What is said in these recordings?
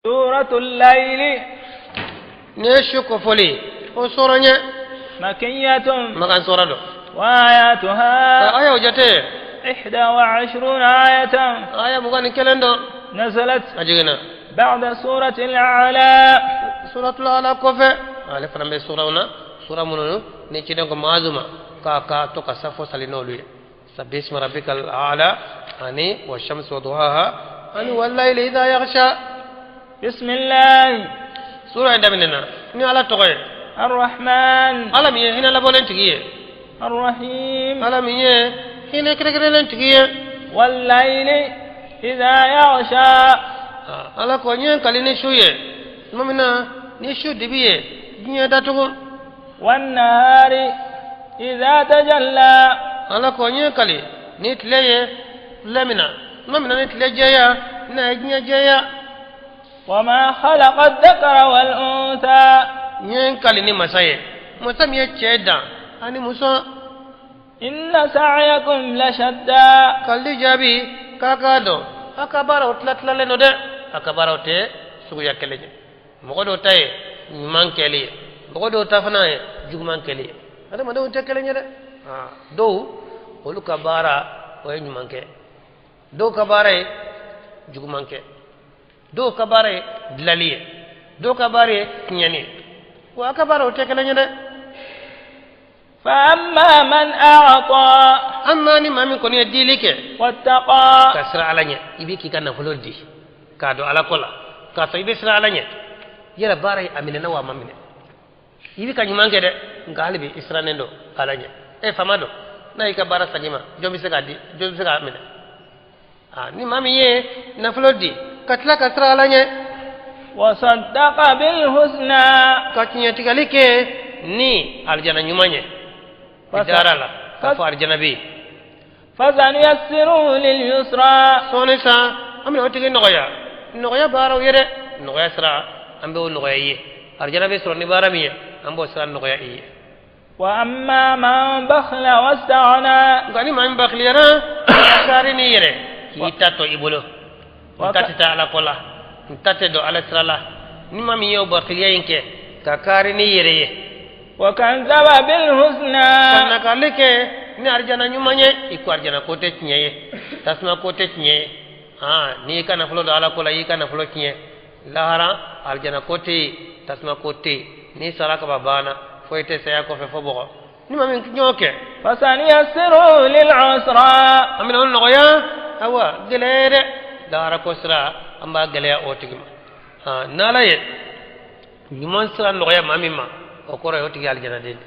سورة الليل. Nin ye su kofɔli o sura ye. مكية. Makan sura don. وآياتها Ayaw jate 21 آية. Aya 21 don. نزلت A jiginna بعد سورة الأعلى. Suratul Ala kɔfɛ. Ale fana bɛ suraw na, sura minnu ni ciden ko Maazu ma k'a ka to ka safo sali n'olu ye: sabbi isma rabbikal a'la, ani wa shamsi wa duhaha, ani wallayli idha yaghsha. بسم الله. Sura in daminɛna ni Ala tɔgɔ ye. الرحمن. Ala min ye hinɛ labɔlen tigi ye. الرحيم. Ala min ye hinɛ kɛrɛnkɛrɛnlen tigi ye. والليل إذا يغشى. Ah, Ala ko n ye kali ni su ye tuma min na ni su dibi ye diɲɛ datugu. والنهار إذا تجلى. Ala ko n ye kali ni tile ye tile min na, tuma min na ni tile jɛya n'a ye diɲɛ jɛya. وما خلق الذكر والأنثى. N ye n kali ni masa ye, masa min ye cɛ dan ani muso. إن سعيكم لشتى. Kalili jaabi k'a k'a dɔn, a ka baaraw tila tilalen don dɛ, a ka baaraw tɛ suguya kelen ye. Mɔgɔ dɔw ta ye ɲuman kɛli ye, mɔgɔ dɔw ta fana ye juguman kɛli ye. Adamadenw tɛ kelen ye dɛ. Dɔw olu ka baara o ye ɲuman kɛ, dɔw ka baara ye juguman kɛ, dɔw ka baara ye dilali ye, dɔw ka baara ye tiɲɛni ye. Wa a ka baaraw tɛ kelen ye dɛ. فأما من أعطى. Amma ni maa min kɔni ye dili kɛ واتقى. Ka siran Ala ɲɛ, i bɛ k'i ka nafolo di k'a don Ala ko la k'a sɔrɔ i bɛ siran Ala ɲɛ. Yala baara ye a minɛna wa a ma minɛ? I bɛ ka ɲuman kɛ dɛ, nka hali bi i sirannen don Ala ɲɛ. E faama don, n'a y'i ka baara segin ma, jɔn bɛ se k'a di? Jɔn bɛ se k'a minɛ? Aa, ni maa min ye nafolo di ka tila ka siran Ala ɲɛ, وصدق بالحسنى. Ka tiɲɛtigali kɛ ni alijana ɲuman ye, i dara la k'a fɔ alijana bɛ yen, فسنيسره لليسرى. Sɔɔni san an bɛna o tigi nɔgɔya, nɔgɔya baaraw ye dɛ, nɔgɔya sira an b'o nɔgɔya i ye. Arijana bɛ sɔrɔ ni baara min ye, an b'o sira nɔgɔya i ye. وأما من بخل واستغنى. Nka ni maa min bakiliyara kaari n'i yɛrɛ k'i ta to i bolo, n ta tɛ taa Ala ko la, n ta tɛ don Ala sira la, ni maa min y'o bakiliya in kɛ ka kaari n'i yɛrɛ ye, وكذب بالحسنى. Ka nakali kɛ ni arijana ɲuman ye, i ko arijana ko tɛ tiɲɛ ye, tasuma ko tɛ tiɲɛ ye, n'i y'i ka nafolo don Ala ko la, i y'i ka nafolo tiɲɛ. Lahara arijana ko tɛ yen, tasuma ko tɛ yen, n'i sara kaba banna, foyi tɛ saya kɔfɛ fo bɔgɔ. Ni maa min y'o kɛ, فسنيسره للعسرى. An bɛna o nɔgɔya, awa gɛlɛya ye dɛ, lahara ko sira an b'a gɛlɛya o tigi ma. N'Ala ye ɲuman sira nɔgɔya maa min ma, o kɔrɔ ye o tigi ye alijanaden de.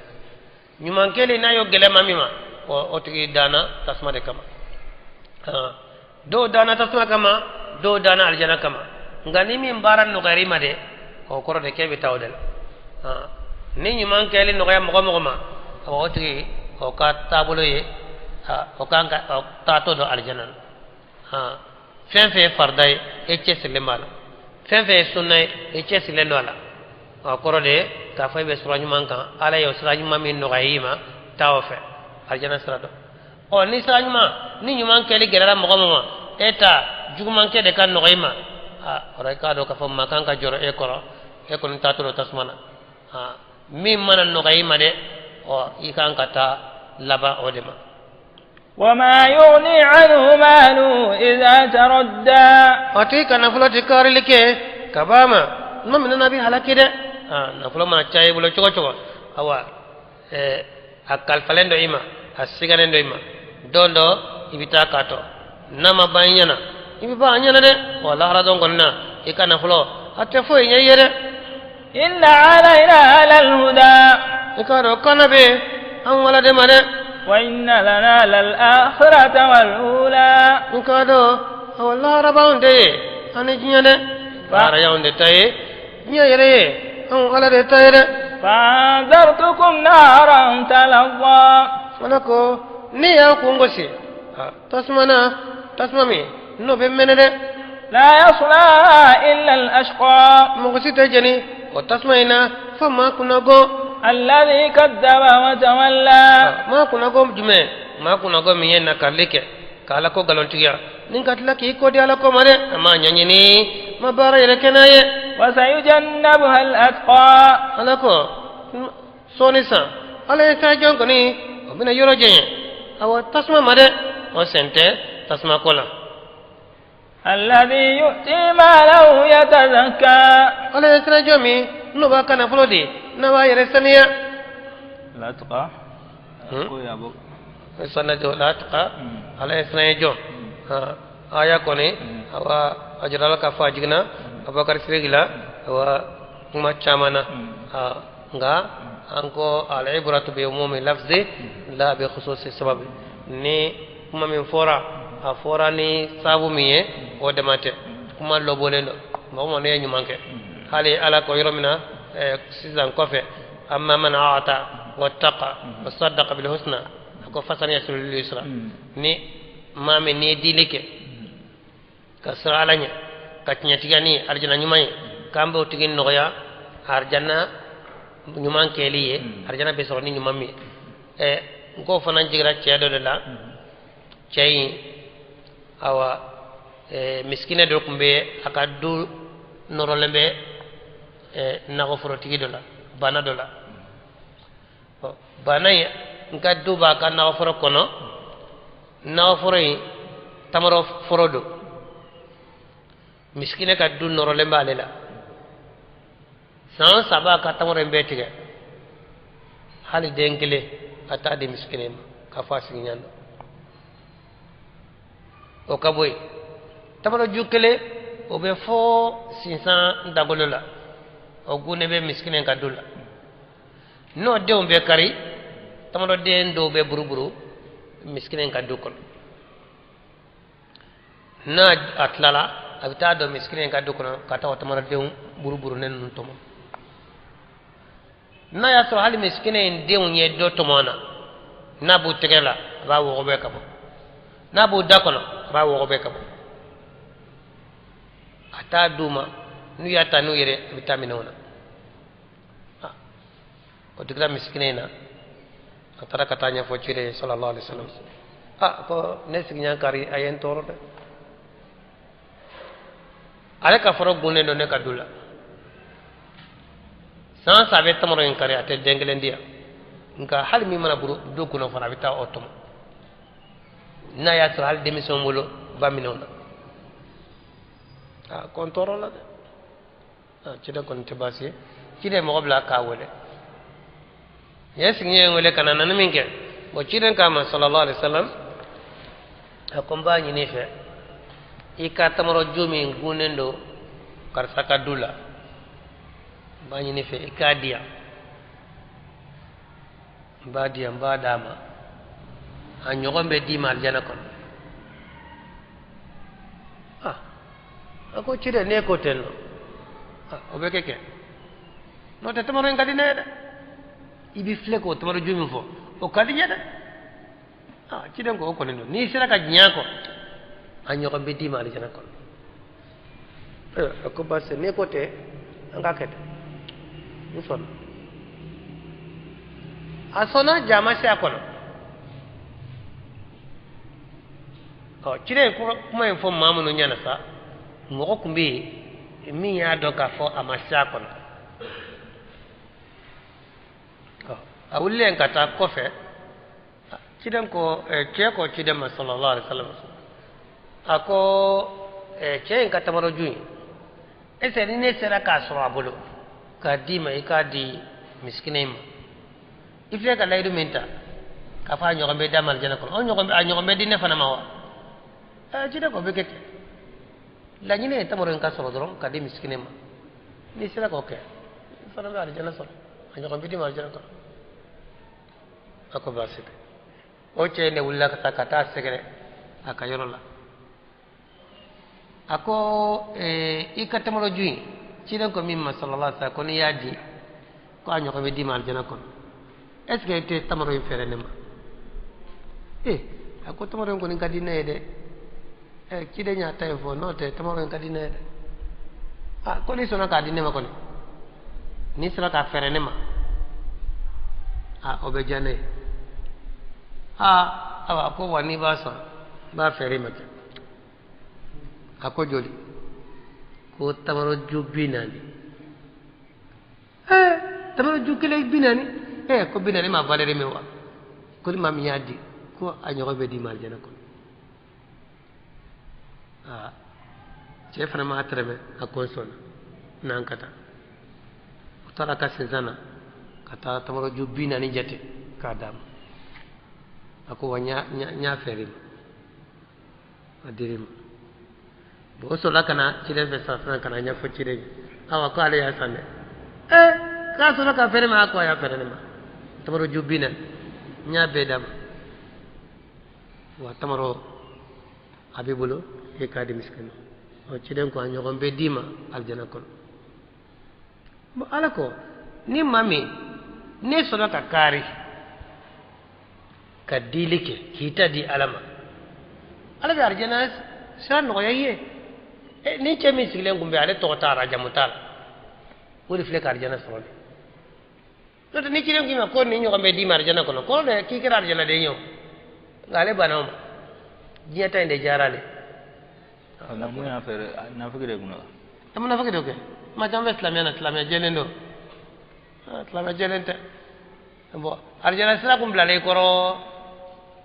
Ɲuman kɛlen n'a y'o gɛlɛya maa min ma, o tigi danna tasuma de kama. Dɔw danna tasuma kama, dɔw danna alijana kama. Nka ni min baara nɔgɔyara i ma de, o kɔrɔ de k'e bɛ taa o de la. Ni ɲuman kɛli nɔgɔya mɔgɔ mɔgɔ ma, o tigi o ka taabolo ye o kan ka taatɔ don alijana na. Fɛn fɛn ye farida ye, e cɛsirilen b'a la. Fɛn fɛn ye sunna ye, e cɛsirilen don a la. O kɔrɔ de k'a fɔ e bɛ sira ɲuman kan. Ala ye o sira ɲuman min nɔgɔya i ma, taa o fɛ, alijana sira dɔn. Ɔ, ni sira ɲuman ni ɲuman kɛli gɛlɛyara mɔgɔ min ma, e ta juguman kɛ de ka nɔgɔ i ma, aa, o i k'a dɔn k'a fɔ maa kan ka jɔrɔ e kɔrɔ, e kɔni taatɔ don tasuma na. Min mana nɔgɔya i ma dɛ, ɔ, i kan ka taa laban o de ma. وما يغني عنه ماله إذا تردى. A tigi ka nafolo tɛ kaarili kɛ ka b'a ma tuma min na n'a bɛ halaki dɛ. Nafolo mana caya i bolo cogo cogo, awa, a kalifalen dɔ i ma, a siganen dɔ i ma, don dɔ i bɛ taa k'a tɔ n'a ma ban i ɲɛna, i bɛ ban a ɲɛna dɛ. Wa lahara don kɔni na, i ka nafolo a tɛ foyi ɲɛ i ye dɛ. إن علينا للهدى. I k'a dɔn kana bɛ an wala de ma dɛ. وإن لنا للآخرة والأولى. N k'a dɔn, awa, lahara b'anw de ye ani diɲɛ dɛ, lahara y'anw de ta ye, diɲɛ yɛrɛ ye anw Ala de ta ye dɛ. فأنذرتكم نارا تلظى. Ala ko ne y'a kun gosi tasuma na, tasuma min n'o bɛ mɛnɛ dɛ. لا يصلاها إلا الأشقى. Mɔgɔ si tɛ jeni o tasuma in na fo maa kunnago. الذي كذب وتولى. Maa kunnago jumɛn? Maa kunnago min ye nakarili kɛ ka Ala ko nkalontigiya ni ka tila k'i kɔ di Ala ko ma dɛ, a m'a ɲɛɲini. ma baara yɛrɛ kɛ n'a ye. وسيجنبها الأتقى. Ala ko sɔɔni san, Ala ye taa jɔn kɔni, o bɛna yɔrɔ janya awa tasuma ma dɛ, o sen tɛ tasuma ko la. الذي يؤتي ماله يتزكى. Ala ye sira jɔn min n'o b'a ka nafolo di, n'a b'a yɛrɛ saniya. الأتقى. Sanna latqa, Ala ye sira ye jɔn aya kɔni, awa a jirala k'a fɔ a jiginna Abubakar Siriki la, awa kuma caman na, nka an ko al-ibratu bi umumi lafzi la bi khususi sababi. Ni kuma min fɔra, a fɔra ni sababu min ye, o dama tɛ, kuma lɔbɔlen don. Mɔgɔ mɔgɔ ne ye ɲuman kɛ, hali Ala ko yɔrɔ min na sisan kɔfɛ, amma man a'ata wattaqa wa saddaqa bil husna, a ko fasanyassiruhu lil yusra. Ni maa min n'i ye dili kɛ ka siran Ala ɲɛ, ka tiɲɛtigiya ni arijana ɲuman ye, k'an b'o tigi nɔgɔya arijana ɲuman kɛli ye, arijana bɛ sɔrɔ ni ɲuman min ye. N k'o fana jigira cɛ dɔ de la. Cɛ in, awa, misikina dɔ tun bɛ a ka du nɔrɔlen bɛ nakɔforotigi dɔ la, bana dɔ la. Bana in n ka du b'a ka nakɔforo kɔnɔ. Nakɔforo in tamaro foro don. Misikina ka du nɔrɔlen b'ale la. San saba ka tamaro in bɛɛ tigɛ, hali den kelen a t'a di misikina ma k'a fɔ a sigiɲɔgɔn don. O ka bɔ yen, tamaro ju kelen o bɛ fɔ sinsan dagolo la, o gunnen bɛ misikina ka du la. N'o denw bɛ kari, tamaro den dɔw bɛ buruburu misikina ka du kɔnɔ. N'a a tilala, a bɛ taa don misikina ka du kɔnɔ ka taa o tamaro denw buruburunen ninnu tɔmɔ. N'a y'a sɔrɔ hali misikina in denw ye dɔ tɔmɔ na, n'a b'u tɛgɛ la, a b'a wɔgɔbɛ ka bɔ, n'a b'u da kɔnɔ, a b'a wɔgɔbɛ ka bɔ, a t'a d'u ma. N'u y'a ta n'u yɛrɛ, a bɛ taa minɛ o na. O digira misikina in na, a taara ka taa ɲɛfɔ ciden ye sallallahu alaihi wasallam. A ko ne sigiɲɔgɔn kari, a ye n tɔɔrɔ dɛ, ale ka foro gunnen don ne ka du la. San saba bɛ tamaro in kari, a tɛ den kelen di yan, nka hali min mana buru du kɔnɔ fana, a bɛ taa o tɔmɔ. N'a y'a sɔrɔ hali denmisɛnw bolo, u b'a minɛ o la. A ko n tɔɔrɔ la dɛ. A ciden kɔni tɛ baasi ye. Ciden mɔgɔ bila k'a wele, ye sigiɲɛ in wele ka na nani min kɛ. Bon, ciden k'a ma sallallahu alaihi wasallam, a ko n b'a ɲini i fɛ, i ka tamaro ju min gunnen don karisa ka du la, n b'a ɲini i fɛ i k'a di yan. N b'a di yan, n b'a d'a ma, a ɲɔgɔn bɛ d'i ma alijana kɔnɔ. Ah, a ko ciden, n'e ko ten nɔ, ah, o bɛ kɛ kɛ, n'o tɛ tamaro in ka di ne ye dɛ. I b'i filɛ k'o tamaro ju min fɔ, o ka di n ye dɛ. Ah, ciden ko o kɔni don, n'i sera ka diɲɛ a kɔ, a ɲɔgɔn bɛ d'i ma alijana kɔnɔ. A ko baasi, n'e ko ten, an k'a kɛ ten, n sɔnna. A sɔnna, jama se a kɔnɔ. Ɔ, ciden ye kuma in fɔ maa minnu ɲɛna sa, mɔgɔ tun bɛ yen min y'a dɔn k'a fɔ a ma se a kɔnɔ. Ɔ, a wulilen ka taa kɔfɛ, ciden ko, cɛ ko ciden ma sallallahu alaihi wasallam, a ko cɛ in ka tamaro ju in, est ce que ni ne sera k'a sɔrɔ a bolo k'a d'i ma, i k'a di misikina in ma, i filɛ ka layidu min ta k'a fɔ a ɲɔgɔn bɛ d'a ma alijana kɔnɔ, o ɲɔgɔn a ɲɔgɔn bɛ di ne fana ma wa? Ciden ko bɛ kɛ ten, laɲini ye tamaro in ka sɔrɔ dɔrɔn ka di misikina ma. N'i sera k'o kɛ, i fana bɛ alijana sɔrɔ, a ɲɔgɔn bɛ d'i ma alijana kɔnɔ. A ko baasi tɛ. O cɛ in de wulila ka taa sɛgɛrɛ a ka yɔrɔ la. A ko i ka tamaro ju in, ciden ko min ma sallallahu alaihi wasallam, ko n'i y'a di, ko a ɲɔgɔn bɛ d'i ma alijana kɔnɔ, est ce que i tɛ tamaro in feere ne ma? A ko tamaro in kɔni ka di ne ye dɛ. Ciden y'a ta in fɔ, n'o tɛ tamaro in ka di ne ye dɛ. A ko n'i sɔnna k'a di ne ma kɔni, n'i sera k'a feere ne ma, a o bɛ diya ne ye. Aa, awa, a ko wa n'i b'a san, n b'a feere i ma kɛ. A ko joli? Ko tamaro ju 40. Tamaro ju kelen 40. Ko 40 ma valeur min wa. Ko ni maa min y'a di ko a ɲɔgɔn bɛ d'i ma alijana kɔnɔ. Cɛ fana ma tɛrɛmɛ a ko sɔnna n'an ka taa. U taara ka sinsan na ka taa tamaro ju 40 jate k'a d'a ma. A ko wa n y'a feere ma. A dir'i ma. Bon o sɔrɔla ka na ciden fɛ sisan ka na ɲɛfɔ ciden ye. Awa ko ale y'a san dɛ. K'a sɔrɔ ka feere ma a ko a y'a feere ne ma. Tamaro ju 40 n y'a bɛɛ d'a ma. Wa tamaro a b'i bolo e k'a di misikina. O ciden ko a ɲɔgɔn bɛ d'i ma alijana kɔnɔ. Bon ala ko ni maa min ne sɔnna ka kaari ka dili kɛ k'i ta di ala ma ala bɛ alijana sira nɔgɔya i ye. Ni cɛ min sigilen kun bɛ ale tɔgɔ t'a la jamu t'a la o de filɛ ka alijana sɔrɔ de. N'o tɛ ni ciden k'i ma ko nin ɲɔgɔn bɛ d'i ma alijana kɔnɔ kɔrɔ dɛ k'i kɛra alijanaden ye o nka ale banna o ma diɲɛ ta in de diyara ale. Mun y'a feere nafiki de kun don. A munafiki de kɛ maa caman bɛ silamɛya na silamɛya jɛlen don silamɛya jɛlen tɛ bon alijana sira kun bilala i kɔrɔ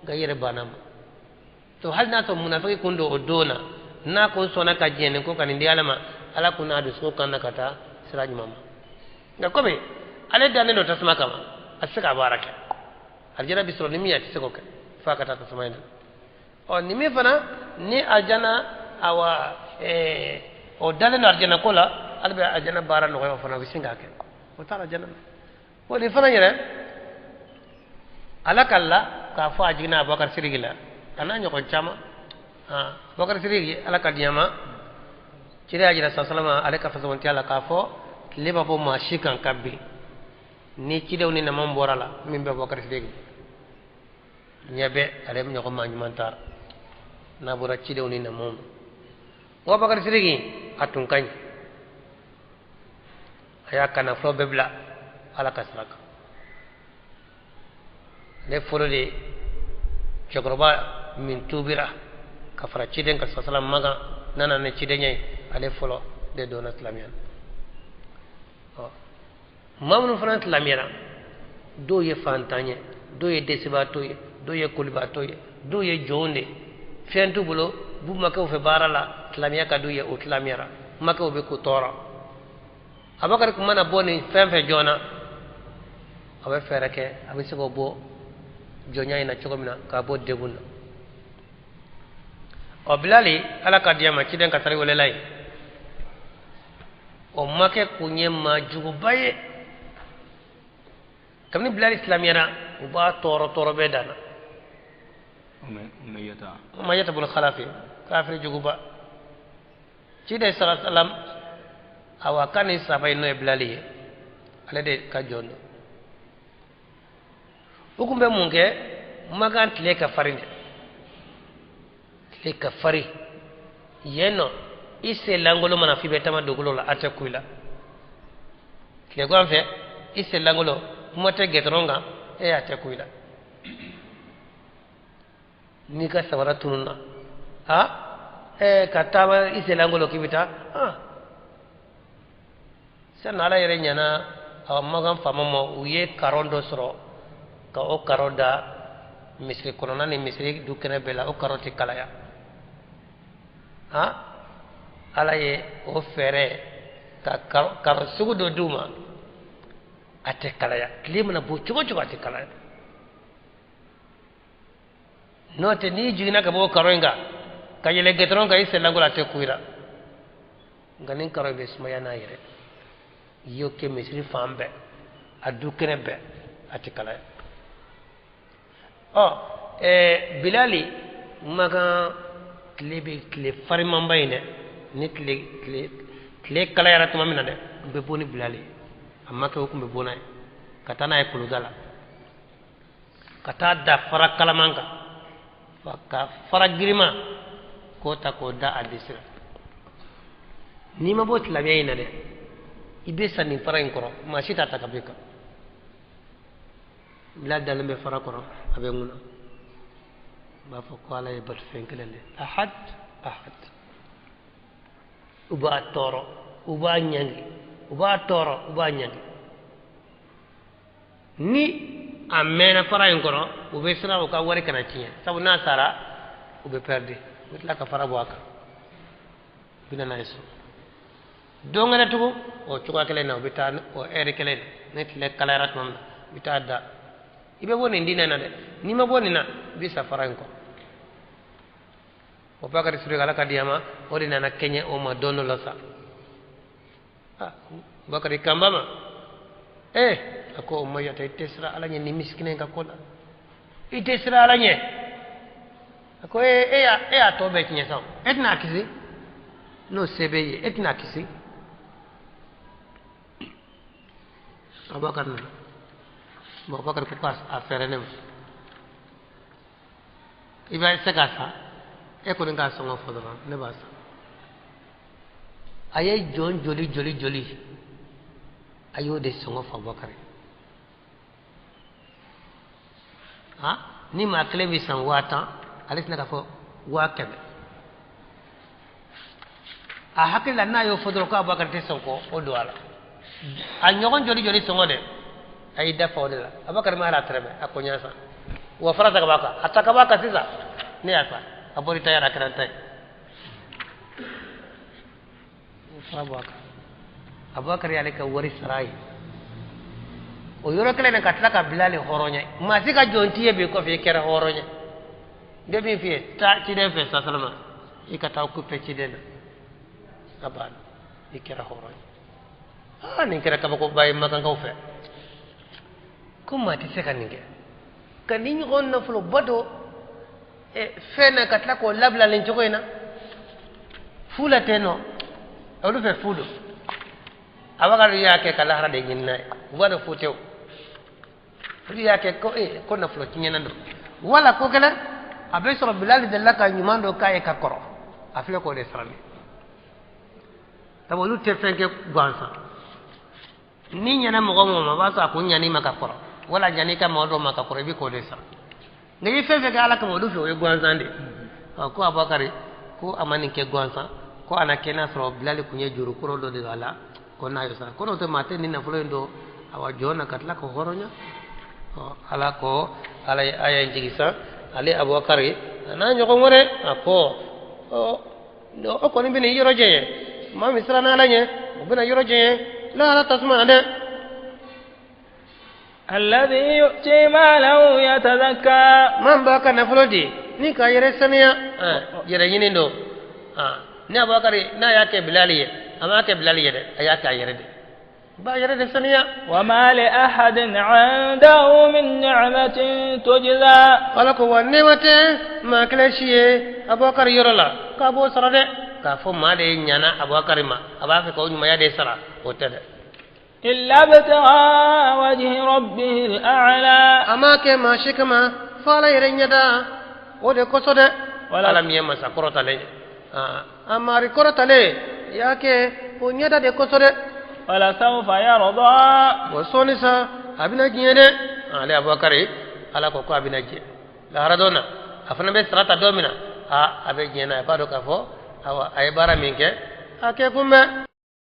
nka i yɛrɛ banna ma to hali n'a sɔrɔ munafiki kun don o don na n'a kun sɔnna ka diɲɛ nin ko ka nin di ala ma ala kun n'a dusukun kan na ka taa sira ɲuman ma nka komi ale dannen don tasuma kama a tɛ se k'a baara kɛ alijana bi sɔrɔ ni min ye a tɛ se k'o kɛ f'a ka taa tasuma in na ɔ ni min fana ni alijana awa o dalen don alijana ko la ale bɛ alijana baara nɔgɔya o fana o bɛ sin k'a kɛ o taara alijana na o de fana yɛrɛ ala ka la k'a fɔ a jiginna Abubakar Sidiki la a n'a ɲɔgɔn caman Abubakar Sidiki ala ka diɲɛ ma ciden y'a jira sasalama ale ka fasabontiya la k'a fɔ tile ma bɔ maa si kan ka bin ni cidenw ni naman bɔra la min bɛ Abubakar Sidiki ɲɛ bɛ ale ɲɔgɔn maa ɲuman taara n'a bɔra cidenw ni namanw ma. Abubakar Sidiki a tun ka ɲi a y'a ka nafolo bɛɛ bila ala ka sira kan ale fɔlɔ de cɛkɔrɔba min tuubira ka fara ciden kan sasala makan n'a nana ni cidenya ye ale fɔlɔ de donna silamɛya la. Ɔ maa minnu fana silamɛyara dɔw ye fantan ye dɔw ye dɛsɛbaatɔ ye dɔw ye kolibaatɔ ye dɔw ye jɔnw de fɛn t'u bolo b'u makɛw fɛ baara la silamɛya ka d'u ye o silamɛyara makɛw bɛ k'u tɔɔrɔ. Abubakar kun mana bɔ nin fɛn fɛn joona a bɛ fɛɛrɛ kɛ a bɛ se k'o bɔ jɔnya in na cogo min na k'a bɔ degun na. Ɔ Bilali ala ka diɲɛ ma ciden ka sari welela ye o makɛ kun ye maa juguba ye kabini Bilali silamɛyara u b'a tɔɔrɔ tɔɔrɔ bɛɛ dan na. Umayyata bun Khalafi kafiri juguba ciden sallallahu alaihi wasallam awa kan ni saba in n'o ye Bilali ye ale de ka jɔn don. U kun bɛ mun kɛ makan tile ka farin dɛ tile ka farin yen nɔ i sen lankolon mana f'i bɛ taama dugukolo la a tɛ ku i la tilegan fɛ i sen lankolon kuma tɛ gɛtɔrɔn kan e a tɛ ku i la n'i ka samara tununna ka taama i sen lankolon k'i bɛ taa sani ala yɛrɛ ɲɛna a makan faama ma u ye karɔn dɔ sɔrɔ ka o karɔ da misiri kɔnɔna ni misiri du kɛnɛ bɛɛ la o karɔ tɛ kalaya ala ye o fɛɛrɛ ka karɔ sugu dɔ d'u ma a tɛ kalaya tile mana bɔ cogo cogo a tɛ kalaya n'o tɛ n'i jiginna ka bɔ o karɔ in kan ka yɛlɛ gɛtɔrɔn kan i sen lankolon a tɛ ku i la nka ni karɔ in bɛ sumaya n'a yɛrɛ i y'o kɛ misiri fan bɛɛ a du kɛnɛ bɛɛ a tɛ kalaya. Ɔ Bilali makan tile bɛ tile farimanba in dɛ ni tile kalayara tuma min na dɛ u bɛ bɔ ni Bilali a makɛ o kun bɛ bɔ n'a ye ka taa n'a ye kuluda la ka taa da fara kalaman kan ka fara girinman k'o ta k'o da a disi la n'i ma bɔ silamɛya in na dɛ i bɛ sa nin fara in kɔrɔ maa si t'a ta ka bɔ i kan. Bilali dalen bɛ fara kɔrɔ a bɛ ŋuna n b'a fɔ ko ala ye batu fɛn kelen de ahad ahad. U b'a tɔɔrɔ, u b'a ɲangi, u b'a tɔɔrɔ, u b'a ɲangi. Ni a mɛnna fara in kɔnɔ, u bɛ siran u ka wari kana tiɲɛ, sabu n'a sara u bɛ pɛridi, u bɛ tila ka fara bɔ a kan, u bɛ na n'a ye so. Don wɛrɛ tugun o cogoya kelen na, u bɛ taa o ɛri kelen na, ni tile kalayara tuma min na, u bɛ taa da. I bɛ bɔ nin diinɛ na dɛ, n'i ma bɔ nin na, i bɛ sa fara in kɔ. O Bakari Sidiki, Ala ka di a ma, o de nana kɛɲɛ o ma don dɔ la sa. Bakari kanba ma, a ko o Umayata, i tɛ siran Ala ɲɛ ni misikina in ka ko la, i tɛ siran Ala ɲɛ. A ko e y'a tɔ bɛɛ tiɲɛ sa, e tɛna a kisi n'o se b'e ye, e tɛna a kisi. Abubakar nana, bon, Abubakar ko k'a fɛɛrɛ ne ma, i bɛ se k'a san, e kɔni k'a sɔngɔ fɔ dɔrɔn, ne b'a san. A ye jɔn joli joli joli, a y'o de sɔngɔ fɔ Abubakar. Ni maa kelen bɛ san 10,000, ale tɛna k'a fɔ 100,000. A hakili la n'a y'o fɔ dɔrɔn ko Abubakar tɛ sɔn k'o don a la. A ɲɔgɔn joli joli sɔngɔ dɛ, a y'i da fa o de la. Abubakar ma hali a tɛrɛmɛ, a ko n y'a san. Wa fara ta ka b'a kan, a ta ka b'a kan sisan, ne y'a san. A bɔra i ta yɛrɛ, a kɛra n ta ye. Fara bɔ a kan. Abubakar y'ale ka wari sara a ye. O yɔrɔ kelen na ka tila ka Bilali hɔrɔnya. Maa si ka jɔn t'i ye bi kɔfɛ i kɛra hɔrɔn ye. N bɛ min f'i ye, taa ciden fɛ sasalama, i ka taa occupé ciden na. A banna, i kɛra hɔrɔn ye. Nin kɛra kabakoba ye makankaw fɛ. Ko maa tɛ se ka nin kɛ. Ka nin ɲɔgɔn nafoloba dɔ fɛn na ka tila k'o labila nin cogo in na. Fu la ten nɔ, olu fɛ fu don. Abubakar y'a kɛ ka lahara de ɲini n'a ye, u b'a dɔn fu tɛ o. Olu y'a kɛ ko ko nafolo tiɲɛna don. Wala ko kɛlɛ, a bɛ sɔrɔ Bilali delila ka ɲuman dɔ k'a ye ka kɔrɔ, a filɛ k'o de sara nin. Sabu olu tɛ fɛn kɛ gansan. Ni ɲɛna mɔgɔ mɔgɔ ma, o b'a sɔrɔ a kun ɲan'i ma ka kɔrɔ, wala ɲan'i ka mɔgɔ dɔ ma ka kɔrɔ, i bɛ k'o de sara. Nka i ye fɛn fɛn kɛ Ala kama olu fɛ, o ye gansan de ye. Ko Abubakar ko a ma nin kɛ gansan, ko a na kɛ n'a sɔrɔ Bilali kun ye juru kɔrɔ dɔ de don a la, ko n'a y'o sara. Ko n'o tɛ maa tɛ nin nafolo in don awa jɔn na ka tila k'o hɔrɔnya. Ala ko, Ala ye aya in jigin sa, ale Abubakar a n'a ɲɔgɔn wɛrɛ, a ko o kɔni bɛna i yɔrɔ janya, maa min siranna Ala ɲɛ, o bɛna yɔrɔ janya lahara tasuma na dɛ. الذي يؤتي ماله يتزكى. Man b'a ka nafolo di ni k'a yɛrɛ saniya, yɛrɛ ɲini don. Ni Abubakar n'a y'a kɛ Bilali ye, a m'a kɛ Bilali ye dɛ, a y'a kɛ a yɛrɛ de. B'a yɛrɛ de saniya. وما لأحد عنده من نعمة تجزى. Ala ko wa nɛɛma tɛ maa kelen si ye Abubakar yɔrɔ la k'a b'o sara dɛ. K'a fɔ maa de ɲana Abubakar ma, a b'a fɛ k'o ɲumanya de sara, o tɛ dɛ. إلا ابتغاء وجه ربه الأعلى. A m'a kɛ maa si kama fo Ala yɛrɛ ɲɛda o de kosɔn dɛ. Ala min ye masa kɔrɔtalen ye, a mari kɔrɔtalen y'a kɛ o ɲɛda de kosɔn dɛ. ولسوف يرضى. O sɔɔni sa a bɛna diɲɛ dɛ. Ale Abubakar, Ala ko a bɛna diɲɛ lahara don na, a fana bɛ sara ta don min na, a bɛ diɲɛ na, a b'a dɔn k'a fɔ awa a ye baara min kɛ a kɛ kun bɛ.